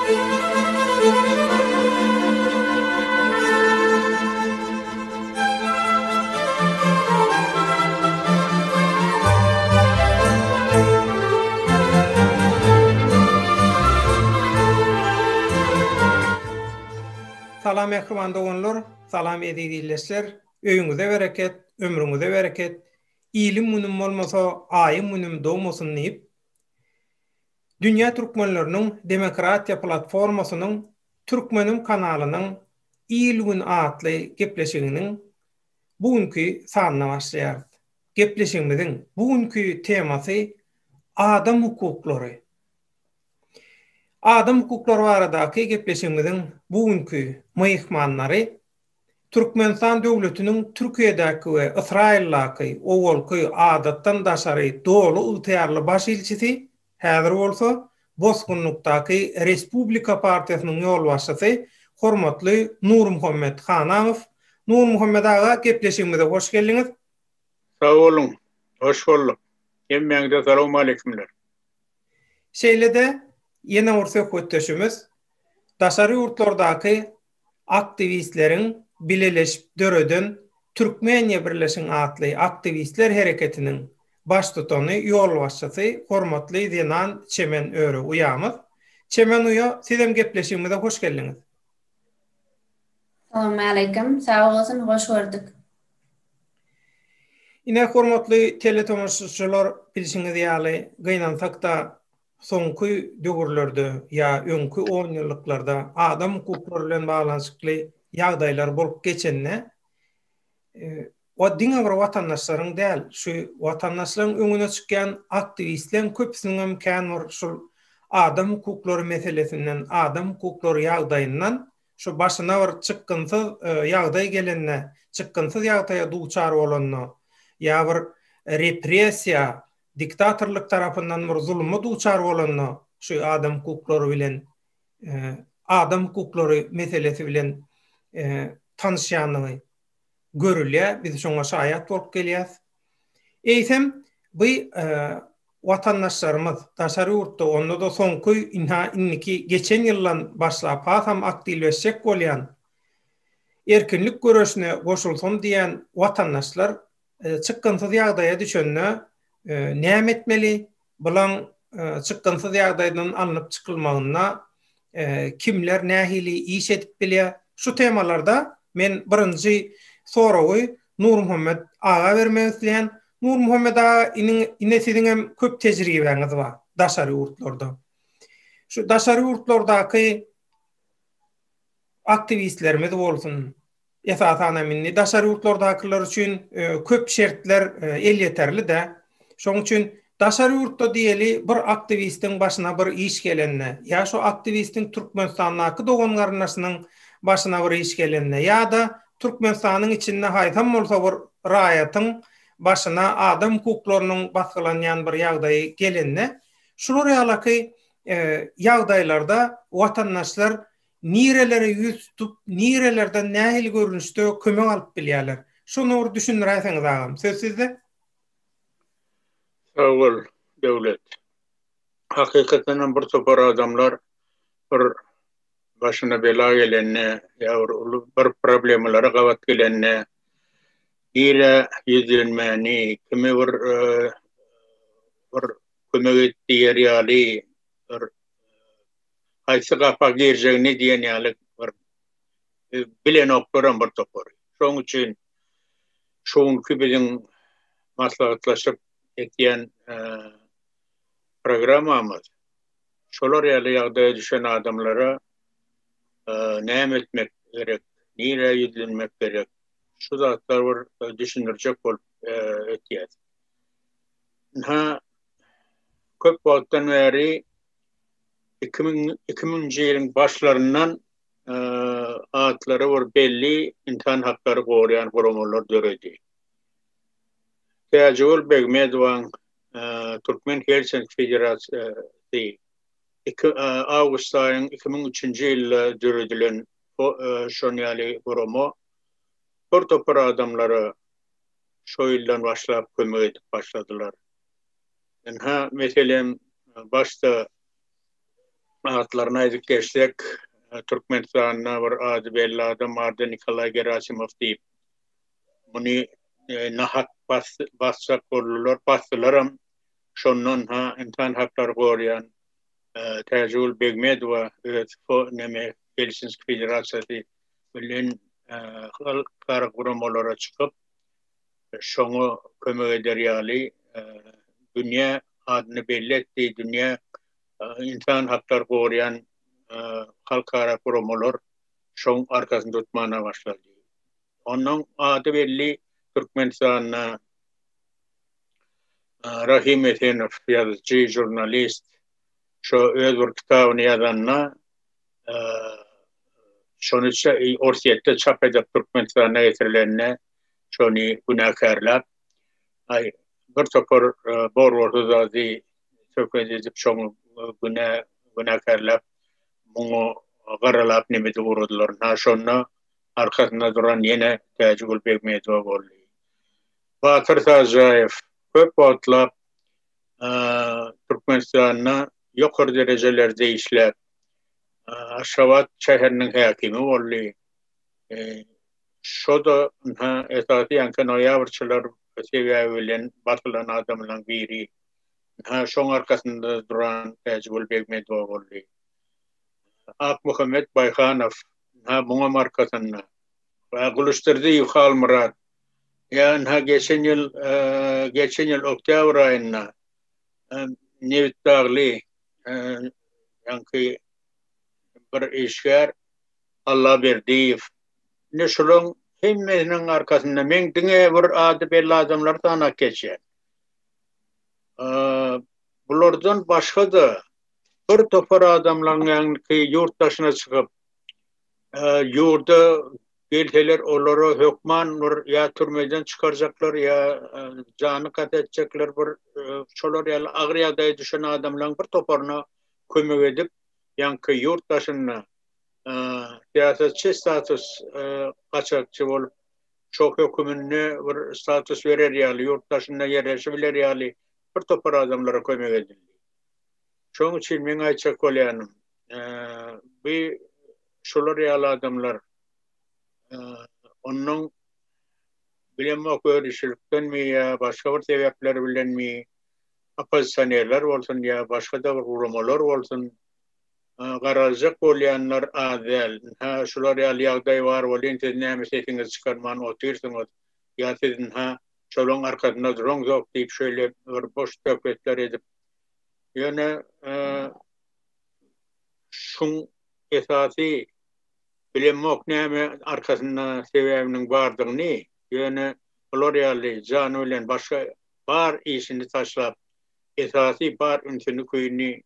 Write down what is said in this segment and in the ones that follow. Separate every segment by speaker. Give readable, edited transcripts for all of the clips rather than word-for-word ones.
Speaker 1: Salam mähriban doganlar, salam eziz ildeşler. Öýüňize bereket, ömrüňize bereket, ilim günüm bolmasa, aýym günüm dogmasyn diýip, Dünýä türkmenleriniň demokratiýa platformasynyň Türkmenim kanalynyň Il-gün atly gepleşiginiň bu günki sanyna başlaýarys. Gepleşigimiziň bu günki temasy adam hukuklary. Adam hukuklary baradaky gepleşigimiziň bu günki myhmanlary Türkmenistan döwletiniň Türkiýedäki we Ysraýyldaky owalky adatdan daşary doly ygtyýarly baş ilçisi, häzir bolsa bosgunlykdaky Respublika partiýasynyň ýolbaşçysy hormatly Nurmuhammet Hanamow. Nurmuhammet aga, gepleşigimize hoş geldiňiz.
Speaker 2: Sag boluň, hoş bolduk. Hemmäňize salowmaleýkimler.
Speaker 1: Şeýle-de ýene bir söhbetdeşimiz daşary ýurtlardaky aktiwistleriň bileleşip döreden Türkmeniýa birleşiň atly aktiwistler hereketiniň baştutany, ýolbaşçysy hormatly zenan Çemen Öre uýamyz. Çemen uýa, sizem gepleşigimize hoş geldiňiz.
Speaker 3: Salowmaleýkim, sag bolsun, hoş gördük.
Speaker 1: Ine, hormatly teletomaşaçylar, bilşiňiz ýaly, gynansak-da, soňky döwürlerde ýa öňki onýyllyklarda adam hukuklary bilen baglanyşykly ýagdaýlar bolup geçende, o diňe bir watandaşlaryň däl, şu watandaşlaryň öňüne çykýan aktiwistleriň köpüsiniňem kän bir şul adam hukuklary meselesinden, adam hukuklary ýagdaýyndan şu başyna bir çykgynsyz ýagdaý gelende, çykgynsyz ýagdaýa duçar bolanda ýa bir repressiýa, diktatorlyk tarapyndan bir zuluma duçar bolanda şu adam hukuklary bilen adam hukuklary meselesi bilen tanyşýandygy görülýär. Biz şoňa şaýat bolup gelýäs. Eýsem, bu watandaşlarymyz daşary ýurtda, onda-da soňky ynha indiki geçen ýyldan başlap hasam aktiwleşjek bolýan erkinlik göreşine goşulsam diýýän watandaşlar çykgynsyz ýagdaýa düşende näme etmeli? Bulaň çykgynsyz ýagdaýdan alnyp çykylmagynda kimler nähili iş edip bilýär? Şu temalarda men birinji soragy Nurmuhammet aga bermek isleýän. Nurmuhammet aga ine siziňem köp tejribäňiz bar daşary ýurtlarda. Şu daşary ýurtlardaky aktiwistlerimiz bolsun, Esasan hem indi daşary ýurtlardakylar üçin köp şertler elýeterli-dä. Şonuň üçin daşary ýurtda diýeli bir aktiwistiň başyna bir iş gelende, ýa şo aktiwistiň Türkmenistandaky dogan-garyndaşynyň başyna bir iş gelende, ýa-da Türkmenistanyň içinde haýsam bolsa bir raýatyň başyna adam hukuklarynyň basgylanýan bir ýagdaýy gelende, şular ýalaky ýagdaýlarda watandaşlar Nirelere ýüz tutup, nirelerden nähili görnüşde kömek alyp bilýärler? Şony bir düşündiräýseňiz agam, söz sizde.
Speaker 2: Sag bol, Döwlet. Hakykatdan hem bir topar adamlar bir başyna bela gelende ýa bir uly bir problemalara gabat gelende nirä ýüzlenmäni, kime bir bir kömek et diýer ýaly bir haýsy gapa girjegini diýen ýaly bir bilenoklaram bir topary. Şonuň üçin şu günki biziň maslahatlaşyp etýän programmamyz şolar ýaly ýagdaýa düşen adamlara näme etmek gerek, nirä ýüzlenmek gerek, şu zatlary bir düşündirjek bolup etýäs. Ynha, köp wagtdan bäri 2000-nji ýylyň başlaryndan atlary bir belli ynsan haklary goraýan guramalar döredi. Täjigül Begmedowaň Türkmen Helsinki Federasiýasy awgust aýyň 2003-nji ýylda döredilen şon ýaly gurama bir topar adamlara şo ýyldan başlap kömek edip başladylar. Ynha, meselem, başda. Atlaryny aýdyp geçsek, Türkmenistanda bir ady belli adam bardy, Nikolaý Gerasimow diýip. Muny nahak basjak boldular, basdylaram. Şondan ha ynsan haklary gorýan Täjigül Begmedowa öz neme Helsinki federasiýasy bilen halkara guramalara çykyp, şoňa kömek eder ýaly dünýä adyny belli etdi, dünýä ynsan haklary gorýan halkara guramalar şoň arkasyny tutmana başlady. Onuň ady belli Türkmenistanda Rahym Esenow ýazyjy, žurnalist şo öz bir kitabyny ýazanda şony Orsýetde çap edip Türkmenistana getirilende şony günäkärläp aý bir topar bor-bolsuz zady söhbet edip şoňa günä günäkärläp muňa garalap neme edip ugradylar. Ha şonda arkasynda duran ýene Täjigül Begmedowa boldy. Batyr Sažaýew köp wagtlap Türkmenistanda ýokary derejelerde işläp, Aşgabat şäheriniň häkimi boldy. Şo-da ynha esasy ýaňky noýabrçylar sebäbi bilen basylan adamlaryň biri. Ynha şoň arkasynda duran Täjigül Begmedowa boldy. Akmuhammet Baýhanow ynha muňam arkasynda. Gulyçdurdyýew Halmyrat ýa ynha geçen ýyl geçen ýyl oktýabr aýynda Nebitdagly ýaňky bir işgär Allaberdiýew. Indi şulaň hemmesiniň arkasynda men diňe bir ady belli adamlary sanap geçýän. Bulardan başga-da bir topar adamlaryň ýaňky ýurt daşyna çykyp, ýurda gelseler olara hökman bir ýa türmeden çykarjaklar ýa jany kast etjekler bir şolar ýaly agyr ýagdaýa düşen adamlaryň bir toparyna kömek edip ýaňky ýurt daşynda syýasatçy status gaçakçy bolup şo höküminde bir status berer ýaly ýurt daşynda ýerleşibiler ýaly bir topar adamlara kömek edildi. Şonuň üçin meň aýtjak bolýanym bu şolar ýaly adamlar ondan bilemok görüşilikdenmi ýa başga bir sebäpler bilenmi oppozisionerler bolsun ýa başga-da bir guramalar bolsun garaljak bolýanlar az däl. Ynha şular ýaly ýagdaý bar welin siz näme sesiňizi çykarman otyrsyňyz ýa siz ynha şolaň arkasynda duraňzok diýip şeýle bir boş söhbetler edip ýöne şuň esasy bilemok näme arkasynda sebäbiniň bardygyny, ýöne bular ýaly jany bilen başga bar işini taşlap, esasy bar ünsüni küýüni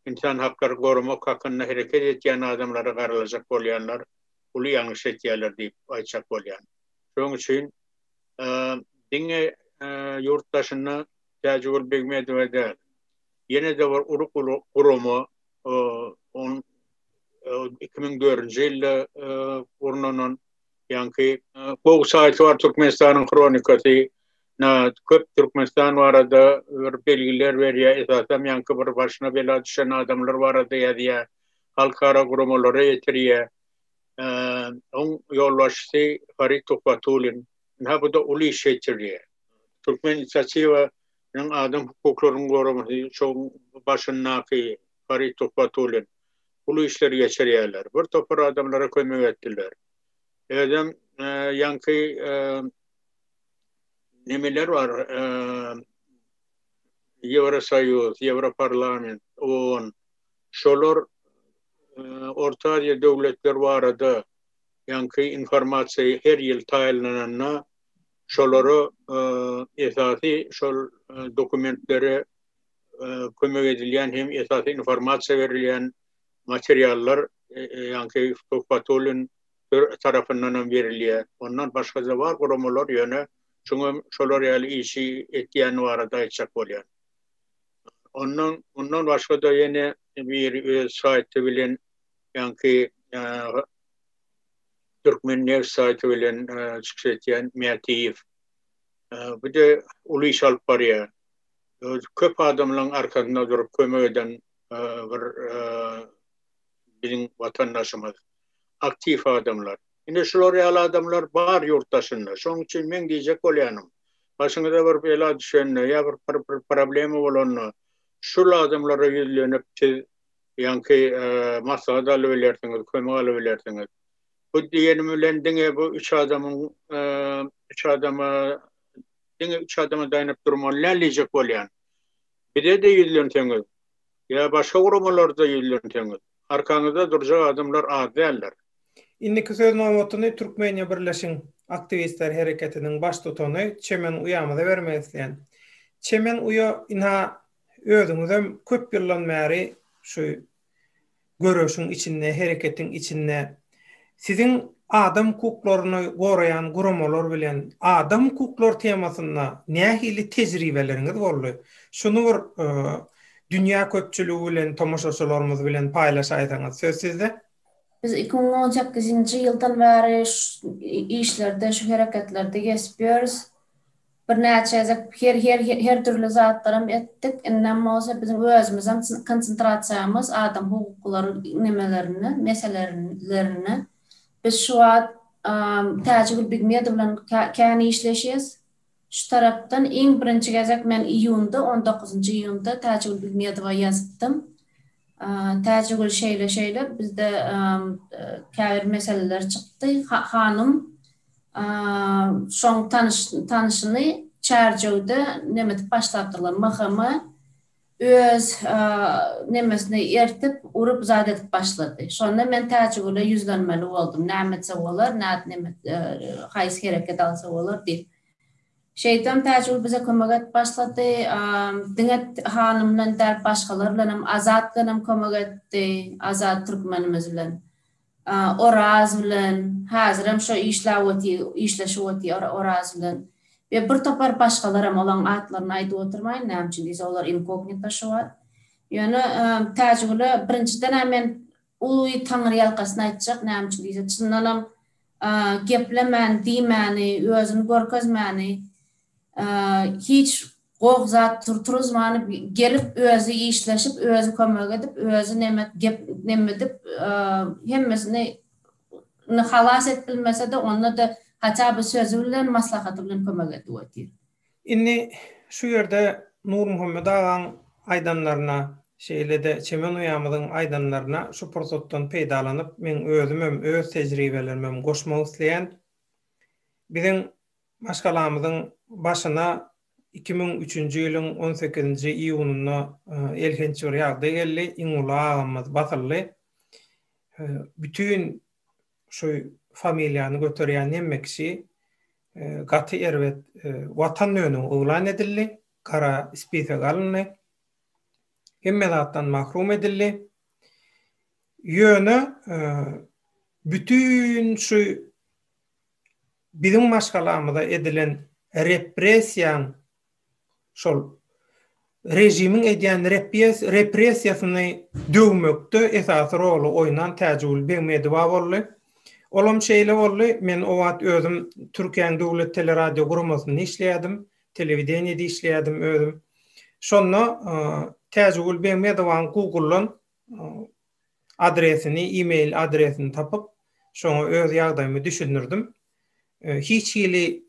Speaker 2: ynsan haklary goramak hakynda hereket etýän adamlara garalajak bolýanlar uly ýalňyş etýärler diýip aýtjak bolýan. Şonuň üçin diňe ýurt daşynda Täjigül Begmedowa däl, ýene-de bir uly gurama on 2004-nji ýylda gurnanan ýaňky gowy saýty bar Türkmenistanyň hronikasy na köp Türkmenistan barada bir belgiler berýär esasam ýaňky bir başyna bela düşen adamlar barada ýazýar halkara guramalara ýetirýär oň ýolbaşçysy Farid Tuhbatullin ynha bu-da uly iş geçirýär Türkmen inisiatiwa nyň adam hukuklaryny goramasy şoň başyndaky Farid Tuhbatullin uly işleri geçirýärler. Bir topar adamlara kömek etdiler. Özem ýaňky nemeler bar, Ýewrosoýuz, Ýewroparlament, OON, şolar Orta Aziýa döwletleri barada ýaňky informasiýa her ýyl taýynlananda şolara esasy şol dokumentlere kömek edilýän hem esasy informasiýa berilýän materiallar ýaňky Tuhbatullin tarapyndan hem berilýär. Ondan başga-da bar guramalar, ýöne şuňam şolar ýaly işi etýäni barada aýtjak bolýan. Ondan mundan başga-da ýene biri öz saýty bilen ýaňky Türkmen neft saýty bilen çykyş etýän Mätiýew. Bu-da uly iş alyp barýar. Köp adamlaryň arkasynda durup kömek eden. bir biziň watandaşymyz. Aktiw adamlar. Ine şular ýaly adamlar bar ýurt daşynda. Şonuň üçin meň diýjek bolýanym, başyňyza bir bela düşende ýa bir bir problema bolanda şul adamlara ýüzlenip siz ýaňky maslahat alybilersiňiz, kömek alybilersiňiz. Bu diýenim bilen diňe bu üç adamyň üç adama diňe üç adama daýanyp durmaly däl diýjek bolýan. Bize-de ýüzlenseňiz ýa başga guramalarda ýüzlenseňiz, arkaňyzda durjak adamlar az däldir.
Speaker 1: Indiki söz nobatyny Türkmeniýa Birleşiň aktiwistler hereketiniň baştutany Çemen uýamyza bermek isleýän. Çemen uýa ynha özüňizem köp ýyldan bäri şu göreşiň içinde, hereketiň içinde siziň adam hukuklaryny goraýan guramalar bilen adam hukuklary temasynda nähili tejribeleriňiz boldy? Şuny bir dünýä köpçüligi bilen, tomaşaçylarymyz bilen paýlaşaýsaňyz, söz sizde.
Speaker 3: Biz 2018-nji ýyldan bäri şu işlerde, şu hereketlerde gezip ýörüs. Birnäçe gezek her her her dürli zatlaram etdik. Indem bolsa biziň özümizem konsentrasiýamyz adam hukuklary nemelerinde, meselelerinde. Biz şu wagt Täjigül Begmedow bilen kän işleşýäs. Şu tarapdan iň birinji gezek men iýunda, on dokuzynjy iýunda Täjigül Begmedowa ýazypdym. Täjigül şeýle-şeýle bizde käbir meseleler çykdy. Hanym şoň tanyş tanyşyny Çärjewde neme edip başlapdyrlar, MHM öz nemesini ertip, urup zat edip başlady. Şonda men Täjigüle ýüzlenmeli boldum, näme etse bolar, nä neme haýsy hereket alsa bolar diýip. Şeýdibem Täjigül bize kömek edip başlady. Diňe hanym bilen däl, başgalar bilenem, Azat bilenem kömek etdi, Azat türkmenimiz bilen. Oraz bilen, häzirem şo işläp otyr, işleşip otyr Oraz bilen. We bir topar başgalaram, olaň atlaryny aýdyp oturmaýyn, näme üçin diýse, olar inkognito şu wagt. Ýöne Täjigüle birinjiden-ä men uly taňryýalkasyny aýtjak, näme üçin diýse, çyndanam geplemäni, diýmäni, özüni görkezmäni, hiç goh zat turuzmany gelip özi işleşip, özi kömek edip, özi neme gep neme edip, hemmesini halas edip bilmese-de, onda-da haça by sözi bilen, maslahaty bilen kömek edip otyr.
Speaker 1: Indi şu ýerde Nurmuhammet agaň aýdanlaryna, şeýle-de Çemen uýamyzyň aýdanlaryna şu pursatdan peýdalanyp, meň özümem öz tejribelerimem goşmak isleýän. Biziň maşgalamyzyň başyna 2003-nji ýylyň on sekizinji iýunynda elhenç bir ýagdaý geldi, iň uly agamyz basyldy. Bütin şu familiýany göterýän hemme kişi gaty erbet watan dönügi yglan edildi, gara spisek alyndy. Hemme zatdan mahrum edildi. Ýöne bütin şu biziň maşgalamyza edilen repressiýaň şol režimiň edýän repressiýasyny döwmekde esasy roly oýnan Täjigül Begmedowa boldy. Olam şeýle boldy, men o wagt özüm Türkiýäň döwlet teleradio guramasynda işleýärdim, telewideniýede işleýärdim özüm. Şonda Täjigül Begmedowaň Google-dan adresini, e-mail adresini tapyp, şoňa öz ýagdaýymy düşündirdim. Hiç hili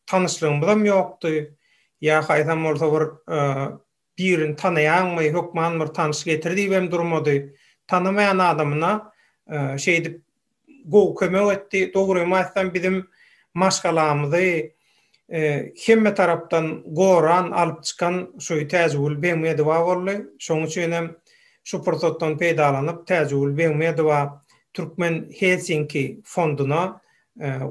Speaker 1: tanyşlygymyzam ýokdy. Ýa haýsam bolsa bir birini tanaýaňmy, hökman bir tanyş getir diýibem durmady. Tanamaýan adamyna şeýdip gowy kömek etdi. Dogrymy aýtsam, bizim maşgalamyzy hemme tarapdan goran, alyp çykan şu Täjigül Begmedowa boldy. Şonuň üçin hem şu pursatdan peýdalanyp, Täjigül Begmedowa Türkmen Helsinki fonduna,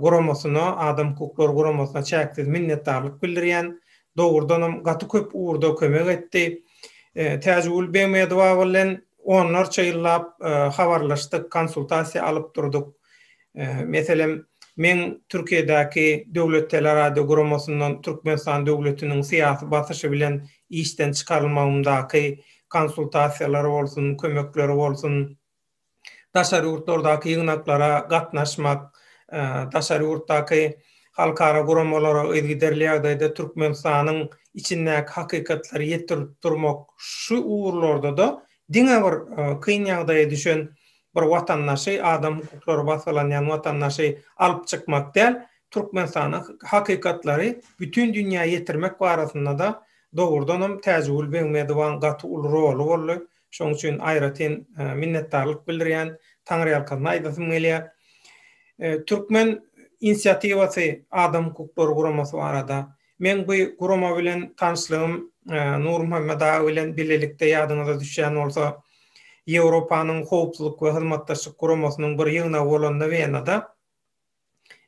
Speaker 1: guramasyna, adam hukuklary guramasyna çäksiz minnetdarlyk bildirýän. Dogrudanam gaty köp ugurda kömek etdi. Täjigül Begmedowa bilen onlarça ýyllap habarlaşdyk, konsultasiýa alyp durduk. Meselem, meň Türkiýedäki Döwlet teleradio guramasyndan Türkmenistan döwletiniň syýasy basyşy bilen işden çykarylmagymdaky konsultasiýalary bolsun, kömekleri bolsun, daşary ýurtlardaky ýygnaklara gatnaşmak, daşary ýurtdaky. Halkara guramalara yzygiderli ýagdaýda Türkmenistanyň içindäki hakykatlary ýetirip durmak şu ugurlarda-da diňe bir kyn ýagdaýa düşen bir watandaşy, adam hukuklary basgylanýan watandaşy alyp çykmak däl, Türkmenistanyň hakykatlary bütin dünýä ýetirmek barasynda-da dogrudanam Täjigül Begmedowaň gaty uly roly boldy. Şonuň üçin aýratyn minnetdarlyk bildirýän, taňryýalkasyn aýdasym gelýär. Türkmen inisiatiwasy adam hukuklary guramasy barada. Meň bu gurama bilen tanyşlygym Nurmuhammet aga bilen bilelikde ýadyňyza düşýän bolsa, Ýewropanyň Howpsuzlyk we Hyzmatdaşlyk Guramasynyň bir ýygnagy bolanda Wenada,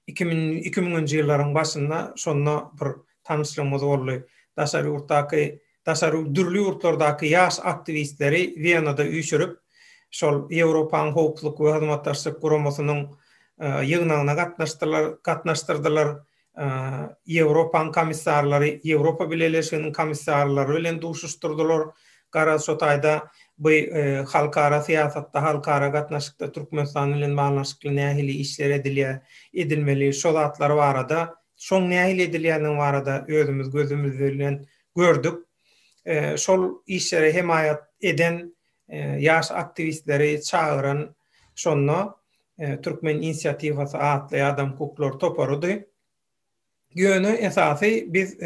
Speaker 1: 2000-nji ýyllaryň başynda şonda bir tanyşlygymyz boldy. Daşary ýurtdaky, daşary dürli ýurtlardaky ýaş aktiwistleri Wenada üýşürip, şol Ýewropanyň Howpsuzlyk we Hyzmatdaşlyk Guramasynyň ýygnagyna gatnaşdylar, gatnaşdyrdylar. Ýewropanyň komissarlary, Ýewropa Bileleşiginiň komissarlary bilen duşuşdyrdylar. Garaz, şo taýda bu halkara syýasatda, halkara gatnaşykda Türkmenistan bilen baglanyşykly nähili işler edilýär, edilmeli, şo zatlar barada, şoň nähili edilýändigi barada özümiz gözümiz bilen gördük. Şol işlere hemaýat eden ýaş aktiwistleri çagyran şonda Türkmen inisiatiwasy atly adam hukuklary toparydy. Ýöne esasy biz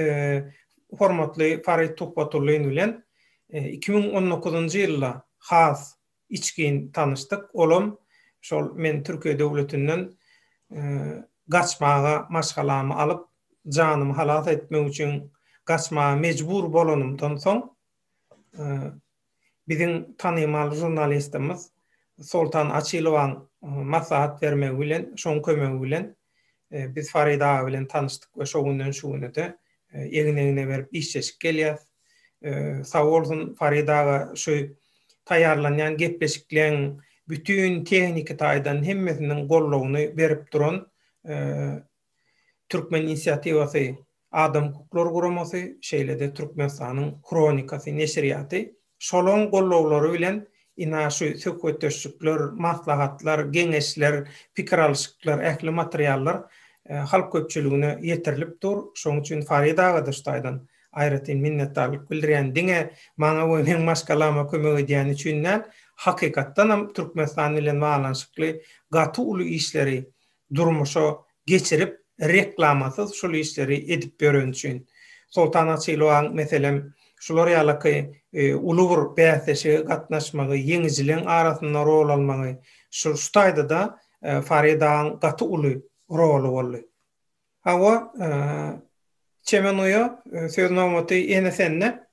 Speaker 1: hormatly Farid Tuhbatullin bilen 2019-njy ýylda has içgin tanyşdyk. Olam şol men Türkiýe döwletinden gaçmaga maşgalamy alyp, janymy halas etmek üçin gaçmaga mejbur bolanymdan soň Biziň tanymal žurnalistimiz Soltan Açylowaň maslahat bermegi bilen, şoň kömegi bilen biz Farid aga bilen tanyşdyk we şo günden şu güne-de egin-egne berip işleşip gelýäs. Sag bolsun Farid aga şu taýýarlanýan gepleşikleň bütin tehniki taýdan hemmesiniň goldawyny berip duran Türkmen inisiatiwasy adam hukuklary guramasy, şeýle-de Türkmenistanyň Hronikasy neşirýaty şolaň gollawlary bilen ina şu söhbetdeşlikler, maslahatlar, geňeşler, pikir alyşyklar, ähli materiallar halk köpçüligine ýetirilip dur. Şonuň üçin Farid aga-da şu taýdan aýratyn minnetdarlyk bildirýän. Diňe maňa we meň maşgalama kömek edýäni üçin däl, hakykatdanam Türkmenistan bilen baglanyşykly gaty uly işleri durmuşa geçirip reklamasyz şul işleri edip ýöreni üçin. Soltan Açylowaň meselem şular ýalaky uly bir bäsleşige gatnaşmagy, ýeňijileň arasynda rol almagy şu şu taýda-da Farid agaň gaty uly roly boldy. Hawa, Çemen uýa, söz nobaty ýene sende.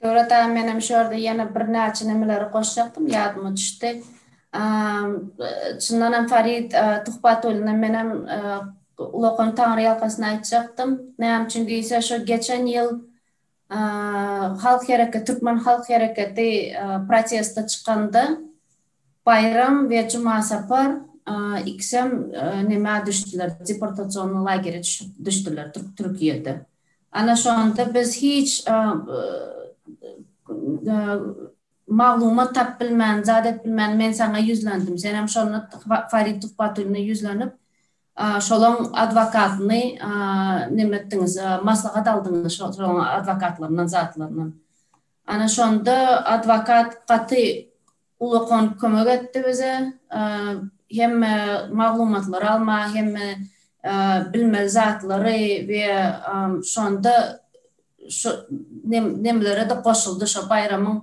Speaker 3: Döwlet aga menem şu ýerde ýene birnäçe nemeleri goşjakdym ýadyma düşdi. Çyndanam Farid Tuhbatullina menem ulakan taňry ýalkasyn aýtjakdym. Näme üçin diýse şu geçen ýyl halk hereketi türkmen halk hereketi proteste çykanda Baýram we Jumasapar ikisem nämä düşdüler deportasionnyý lagere düşdüler Türkiýede. Ana şonda biz hiç maglumat tap bilmän, zat et bilmän men saňa ýüzlendim. Senem şonda Farid Tuhbatullina ýüzlenip, şolaň adwokatyny neme etdiňiz, maslahat aldyňyz şolaň adwokatlaryndan, zatlaryndan. Ana şonda adwokat gaty ulakan kömek etdi bize. Hemme maglumatlary alma, hemme bilmeli zatlary we şonda şu nemlere-de goşuldy, şo Baýramyň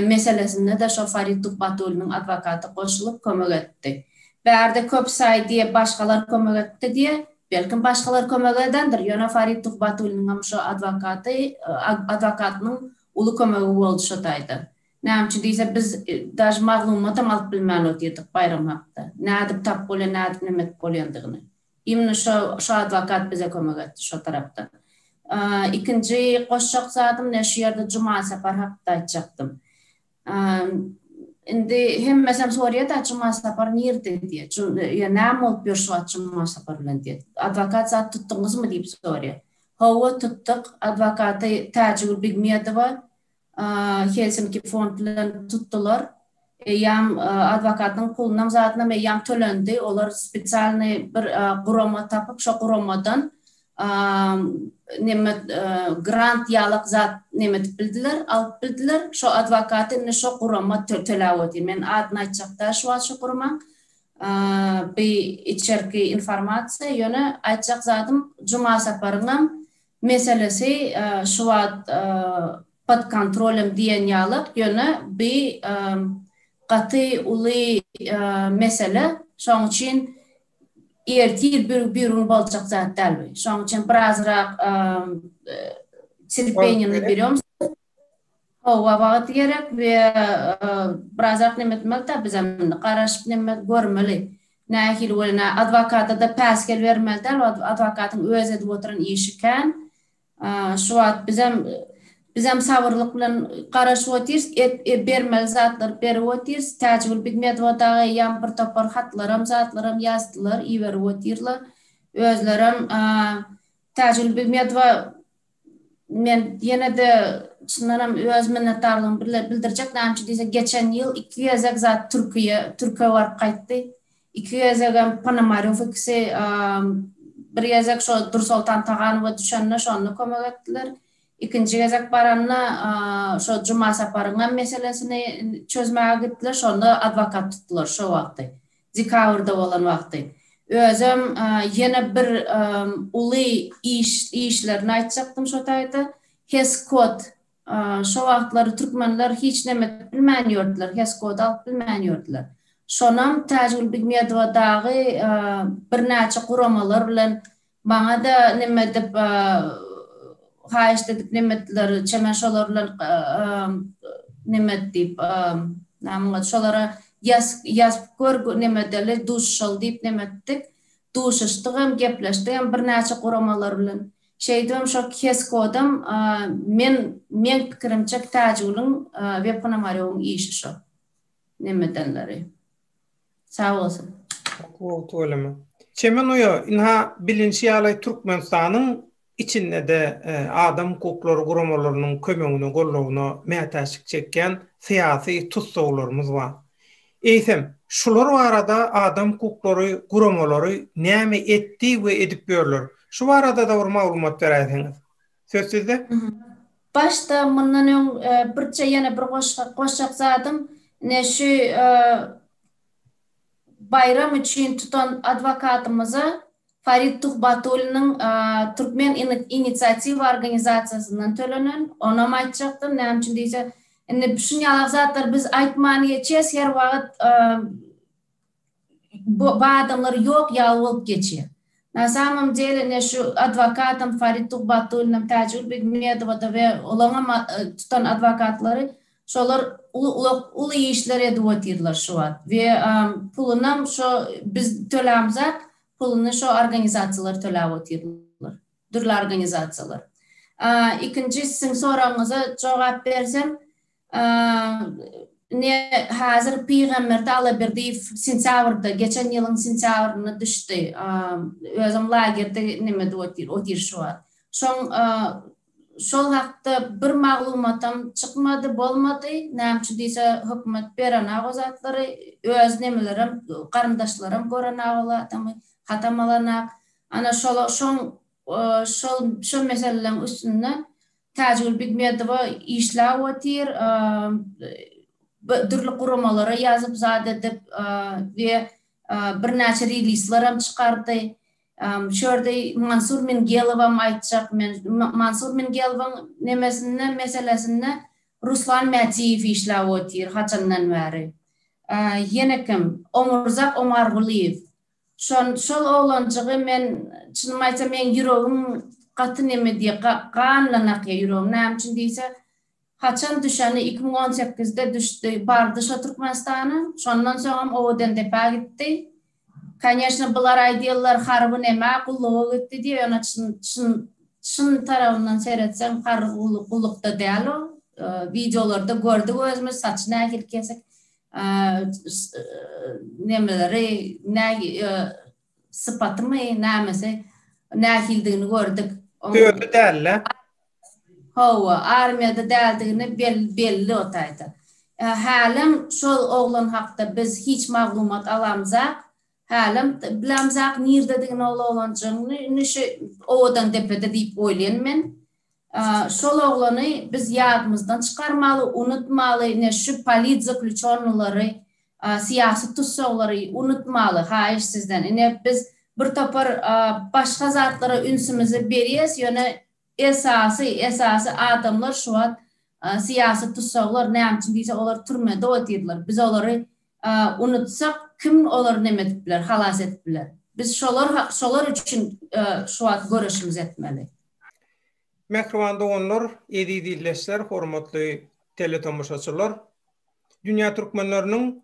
Speaker 3: meselesinde-de şo Farid Tuhbatulliniň adwokaty goşulyp kömek etdi. Bärde köp saý diýe başgalar kömek etdi diýe, belkim başgalar kömek edendir, ýöne Farid Tuhbatulliniňem şo adwokaty, adwokatynyň uly kömegi boldy şo taýda. Näme üçin diýse biz daže maglumatam alyp bilmän otyrdyk Baýram hakda. Nädip tap bolýan, nädip neme edip bolýandygyny. Imенно şo şo adwokat bize kömek etdi şo tarapdan. Ikinji goşjak zadym ne şu ýerde Jumasapar hakda aýtjakdym. Indi hemmesem soraýar-da Jumasapar nirde diýe. Ýa näme bolup ýör şu wagt Jumasapar bilen diýe. Adwokat zat tutduňyzmy diýip soraýar. Hawa tutduk. Adwokaty Täjigül Begmedowa Helsinki fond bilen tutdular. Eýýäm adwokatyň pulunam zadynam eýýäm tölendi. Olar spesialnyý bir gurama tapyp, şo guramadan neme grant ýalak zat neme edip bildiler, alyp bildiler. Şo adwokaty indi şo gurama töläp otyr. Men adyny aýtjak däl şu wagt şo guramaň. Bi içerki informasiýa, ýöne aýtjak zadym Juma Saparyňam meselesi şu wagt pod kontrolem diýen ýalak, ýöne bi gaty uly mesele, şoň üçin ertir bir gün boljak zat däl bi. Şoň üçin birazrak terpeniýany berýom. Hawa, wagt gerek we birazrak neme etmeli-dä bizem indi garaşyp neme görmeli. Nähili bolýar, adwokata-da päsgel bermeli däl, adwokatyň özi edip oturan işi kän. Şu wagt bizem bizem sabyrlyk bilen garaşyp otyrys, et bermeli zatlary berip otyrys. Täjigül Bigmedowa dagy eýýäm bir topar hatlaram, zatlaram ýazdylar, iberip otyrlar. Özlerem Täjigül Bigmedowa men ýene-de çyndanam öz minnetdarlygymy bildirjek, näme üçin diýse, geçen ýyl iki gezek zat Türkiýe, Türkiýe baryp gaýtdy. Iki gezegem Ponomarýow ikisi bir gezek şo Dursoltan Taganowa düşende şonda kömek etdiler. Ikinji gezek baranda şo Juma Saparyňam meselesini çözmäge gitdiler, şonda adwokat tutdular şo wagty. Dekabrda bolan wagty. Özem ýene bir uly iş işlerini aýtjakdym şo taýda. HES-kod Şo wagtlary türkmenler hiç neme edip bilmän ýördüler, HES-kody alyp bilmän ýördüler. Şonam Täjigül Bigmedowa dagy birnäçe guramalar bilen maňa-da neme edip, haýyşt edip neme etdiler, Çemen şolar bilen neme et diýip, näme oňa, şolara ýazyp gör, neme edeli, duşuşaly diýip neme etdik. Duşuşdygam, gepleşdigem birnäçe guramalar bilen. Şeýdibem şo HES-kodam men meň pikirimçe Täjigülüň we Ponomarýowyň işi şo. Nemedenleri. Sag bolsun.
Speaker 1: Gowy tüweleme. Çemen uýa, ynha bilinşi ýaly Türkmenistanyň içindede adam hukuklary guramalarynyň kömegine goldawyna mätäçlik çekýän syýasy tussaglarymyz bar. Eýsem, şular barada adam hukuklary guramalary näme etdi we edip ýörler? Şu barada-da bir maglumat beräýseňiz. Söz sizde.
Speaker 3: Başda mundan öň birje ýene bir goşjak zadym, ine şu baýram üçin tutan adwokatymyza Farid Tuhbatulliniň Türkmen inisiatiwa organizasiýasyndan tölenen, onam aýtjakdym, näme üçin diýse, indi şun ýalak zatlary biz aýtman geçýäs, her wagt bu adamlar ýok ýaly bolup geçýär. Na samom dele ine şu adwokatam Farid Tuhbatullinem, Täjigül Begmedowa-da we olaňam tutan adwokatlary Şolar uly uly işler edip otyrlar şu wagt we pulunam şo biz tölämzak puluny şo organizasiýalar töläp otyrlar. Dürli organizasiýalar. Ikinji siziň soragyňyza jogap bersem ne häzir Pygamberdi Alaberdiýew sentýabrda geçen ýylyň sentýabrynda düşdi. Özem lagerde neme edip otyr otyr şu wagt. Şoň Şol hakda bir maglumatam çykmady, bolmady. Näme üçin diýse, hökümet berenak o zatlary. Öz nemelerem, garyndaşlaram görenak ol adamy, hatam alanak. Ana şol şoň şol şo meseleleň üstünde Täjigül Bigmedowa işläp otyr. Dürli guramalara ýazyp zat edip we birnäçe rilislerem çykardy. Şu ýerde Mansur Mingelowam aýtjak men. Mansur Mingelowyň nemesinde, meselesinde Ruslan Mätiýew işläp otyr haçandan bäri. Ýene kim? Omurzak Omargulyýew. Şon şol oglanjygy men çynymy aýtsam meň ýüregim gaty neme diýýär, gan bilen akýar ýüregim. Näme üçin diýse, Haçan düşeni 2018-de düşdi, bardy şo Türkmenistana, şondan soňam Owadandepä gitdi. Koneşno bular aýdýarlar harby nämä gulluga gitdi diýip, ýöne çyn çyn çyn tarabyndan seretseň harby gullukda däl o. Wideolarda gördük özümiz saçy nähili kesik nemeleri nä sypatymy nämesi nähildigini gördük.
Speaker 1: Özi däl-le.
Speaker 3: Hawa, armiýada däldigini belli o taýda. Hälem şol oglan hakda biz hiç maglumat alamzak. Hälem bilemzak nirdedigini ol oglanjygyň. Indi şu Owadandepede diýip oýlaýan men. Şol oglany biz ýadymyzdan çykarmaly, unutmaly, ine şu politzaklýuçonnylary, syýasy tussaglary unutmaly, haýyş sizden. Ine biz bir topar başga zatlara ünsümizi berýäs, ýöne esasy, esasy adamlar şu wagt syýasy tussaglar, näme üçin diýse olar türmede otyrlar. Biz olary unutsak kim olary neme edip biler, halas edip biler. Biz şolar, şolar üçin şu wagt göreşimizi etmeli.
Speaker 1: Mähriban doganlar, eziz ildeşler, hormatly teletomaşaçylar! Dünýä türkmenleriniň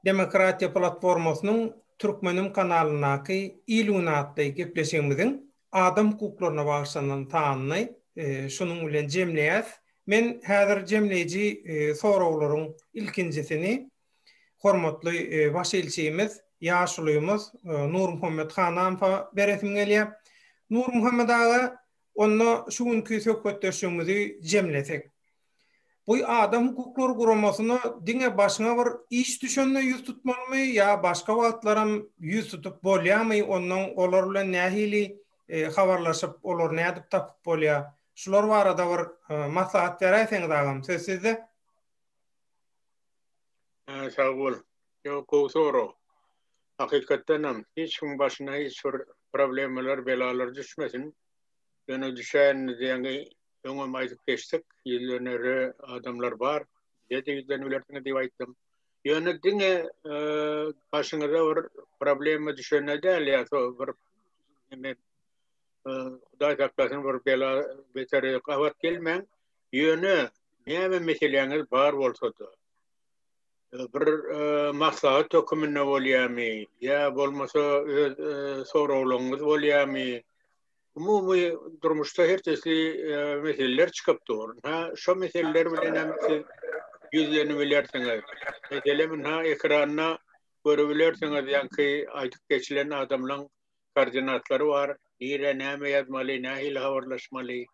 Speaker 1: Demokratiýa platformasynyň Türkmenim kanalyndaky Il güni atly gepleşigimiziň adam hukuklaryna bagyşlanan sanyny şunuň bilen jemleýäs. Men häzir jemleýji soraglaryň ilkinjisini hormatly baş ilçimiz, ýaşulymyz Nurmuhammet Hanamowa beresim gelýär. Nurmuhammet aga, onda şu günki söhbetdeşligimizi jemlesek. Bu adam hukuklary guramasyna diňe başyňa bir iş düşende ýüz tutmalymy ýa başga wagtlaram ýüz tutup bolýarmy, onnoň olar bilen nähili habarlaşyp, olary nädip tapyp bolýar? Şular barada bir maslahat beräýseňiz agam, söz sizde.
Speaker 2: Sag bol. Ýok, gowy sorag. Hakykatdanam, hiç kimiň başyna hiç bir problemalar, belalar düşmesin. Ýöne düşäýende diýeňi öňem aýdyp geçdik, ýüzlenere adamlar bar. Bize-de ýüzlenibilersiňiz diýip aýtdym. Ýöne diňe başyňyza bir problema düşende däl, ýa bir neme Hudaý saklasyn bir bela betere gabat gelmäň. Ýöne näme meseläňiz bar bolsa-da, bir maslahat höküminde bolýarmy, ýa bolmasa öz soraglaryňyz bolýarmy, umumy durmuşda her tüsli meseleler çykyp dur. Ynha, şo meseleler bilen hem siz ýüzlenibilersiňiz. Meselem, ynha, ekranda görübilersiňiz, ýaňky aýdyp geçilen adamlaň koordinatlary bar, nirä näme ýazmaly, nähili habarlaşmaly.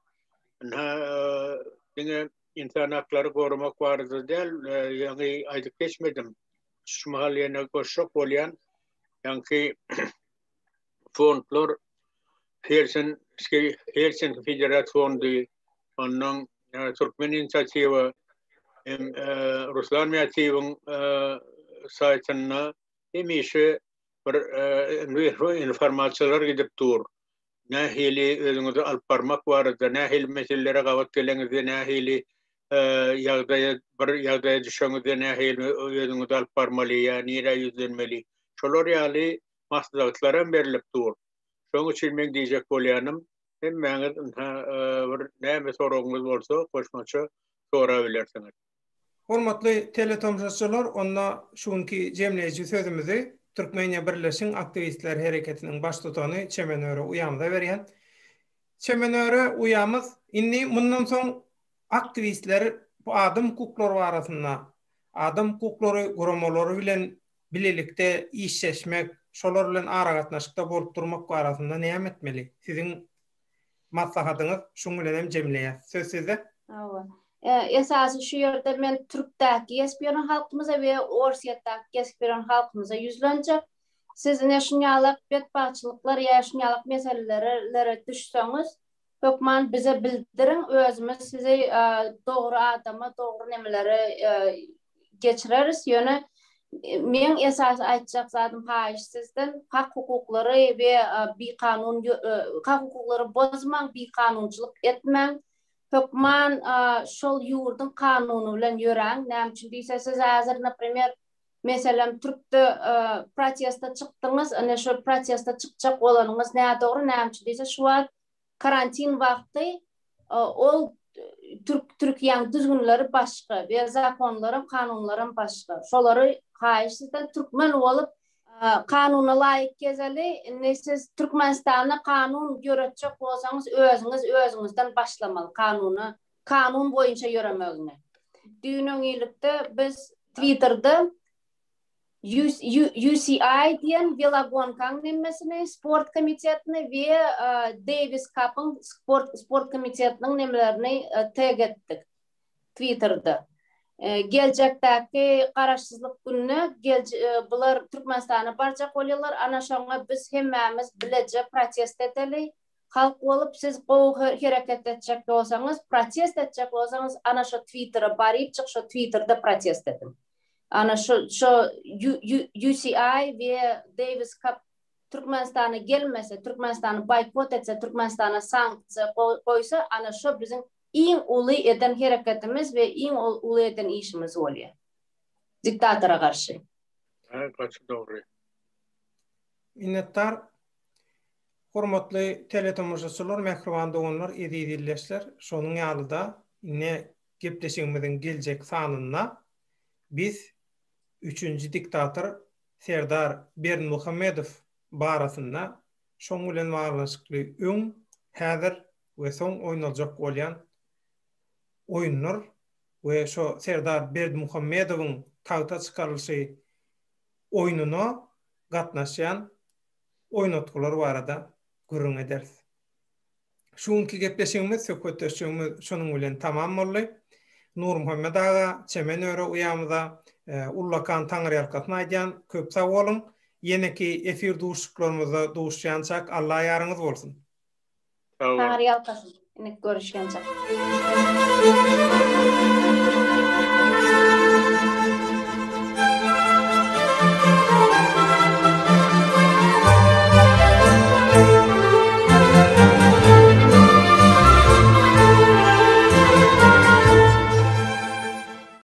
Speaker 2: Ynha, diňe ynsan haklary goramak barada däl, ýaňy aýdyp geçmedim. Şu mahal ýene goşjak bolýan, ýaňky fondlar Helsinki Helsinki Federat fondy, ondan Türkmen inisiatiwa hem Ruslan Mätiýewiň saýtynda hemişe bir informasiýalar gidip dur. Nähili özüňizi alyp barmak barada, nähili meselelere gabat geleňizde, nähili ýagdaýa bir ýagdaýa düşeňizde nähili özüňizi alyp barmaly ýa nirä ýüzlenmeli. Şolar ýaly maslahatlar hem berlip dur. Şonuň üçin meň diýjek bolýanym, hemmäňiz ynha bir näme soragyňyz bolsa goşmaça sorabilersiňiz.
Speaker 1: Hormatly teletomaşaçylar, onda şu günki jemleýji sözümizi Türkmeniýa Birleşiň aktiwistler hereketiniň baştutany Çemen Öre uýamyza berýän. Çemen Öre uýamyz, indi mundan soň aktiwistler bu adam hukuklary barasynda, adam hukuklary guramalary bilen bilelikde işleşmek, şolar bilen aragatnaşykda bolup durmak barasynda näme etmeli? Siziň maslahatyňyz şuň bilen hem jemleýäs. Söz sizde.
Speaker 3: Hawa. Esasy şu ýerde men türkdäki gezip ýören halkymyza we orsýetdäki gezip ýören halkymyza ýüzlenjek. Siz ine şunýalak betbagtçylyklar ýa şunýalak meselelere düşseňiz, hökman bize bildiriň, özümiz sizi dogry adama, dogry nemelere geçireris. Ýöne meň esasy aýtjak zadym haýyş sizden hak hukuklary we bikanun hak hukuklary bozmaň, bikanunçylyk etmäň. Hökman şol ýurduň kanuny bilen ýöräň. Näme üçin diýse siz häzir naprimer meselem türkde protesta çykdyňyz, ine şo protesta çykjak bolanyňyz nädogry, näme üçin diýse şu wagt karantin wagty ol türk Türkiýäň düzgünleri başga we zakonlaram kanunlaram başga. Şolary haýyş sizden türkmen bolup kanuna laýyk gezeli. Indi siz Türkmenistanda kanun ýöretjek bolsaňyz özüňiz özüňizden başlamaly kanuna kanun boýunça ýöremegini. Düýn öňňilikde biz Twitterde UCI diýen welogonkaň nemesini, sport komitetini we Davis Cup-yň sport sport komitetiniň nemelerini tag etdik Twitterde. Geljekdäki Garaşsyzlyk gününe bular Türkmenistana barjak bolýarlar. Ana şoňa biz hemmämiz bileje protest edeli. Halk bolup siz gowy hereket etjek bolsaňyz, protest etjek bolsaňyz ana şo Twittere barypjyk şo Twitterde protest ediň. Ana şo şo UCI we Davis Cup Türkmenistana gelmese, Türkmenistany boýkot etse, Türkmenistana sanksiýa goýsa ana şo biziň iň uly eden hereketimiz we iň uly eden işimiz bolýar. Diktatora garşy.
Speaker 2: Hä, gaty dogry.
Speaker 1: Minnetdar. Hormatly teletomaşaçylar, mähriban doganlar, eziz ildeşler, şonuň ýaly-da, indi gepleşigimiziň geljek sanynda biz üçünji diktator Serdar Berdimuhamedow barasynda şoň bilen baglanyşykly öň, häzir we soň oýnaljak bolýan oýunlar we şo Serdar Berdimuhamedowyň tagta çykarylyşy oýnuna gatnaşýan oýnatgylar barada gürrüň ederis. Şu günki gepleşigimiz, söhbetdeşligimiz şunuň bilen tamam boldy. Nurmuhammet aga, Çemen öre uýamyza ullakan taňryýalkasyn aýdýan, köp sag boluň. Ýeneki efir duşuşyklarymyzda duşýançak Alla ýaryňyz bolsun.
Speaker 3: Sag boluň. Taňryýalkasyn. Ine görüşýänçä.